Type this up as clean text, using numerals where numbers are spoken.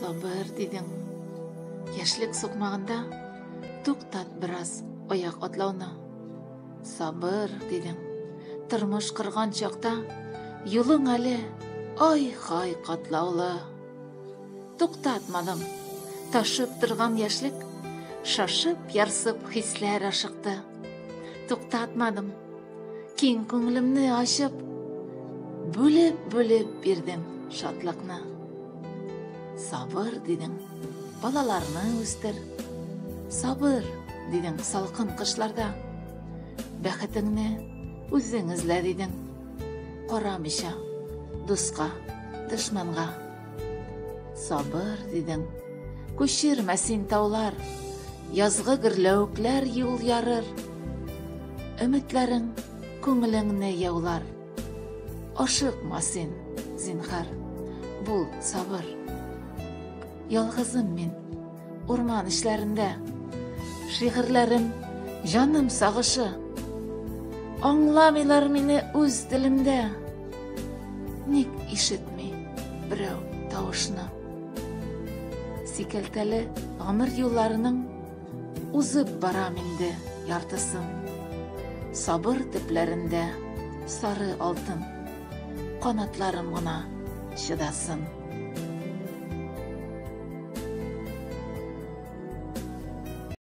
Сабыр, дидең. Яшьлек сукмагында туктат бераз аяк атлауны. Сабыр, дидең. Тормыш кырган чакта юлың әле ай-хай катлаулы. Туктатмадым. Ташып торган яшьлек, шашып, ярсып хисләр ашыкты. Туктатмадым. Киң күңелемне ачып, бүлеп-бүлеп бирдем шатлыкны. Сабыр, дидең, балаларны үстер. Сабыр, дидең, салкын кышларда. Бәхетеңне үзең эзлә, дидең. Карамыйча, дуска, дошманга. Сабыр, дидең, күчермә син таулар, Язгы гөрләвекләр юл ярыр. Өметләрең күңелеңне яулар. Ашыкма син, зинхар, бул сабыр. Ялгызым мин, урман эчләрендә. Шигырьләрем, җаным сагышы. Аңламыйлар мине үз телемдә. Ник ишетми берәү тавышны? Сикәлтәле гомер юлларының узып барам инде яртысын. Сабыр төпләрендә сары алтын, канатларым гына чыдасын.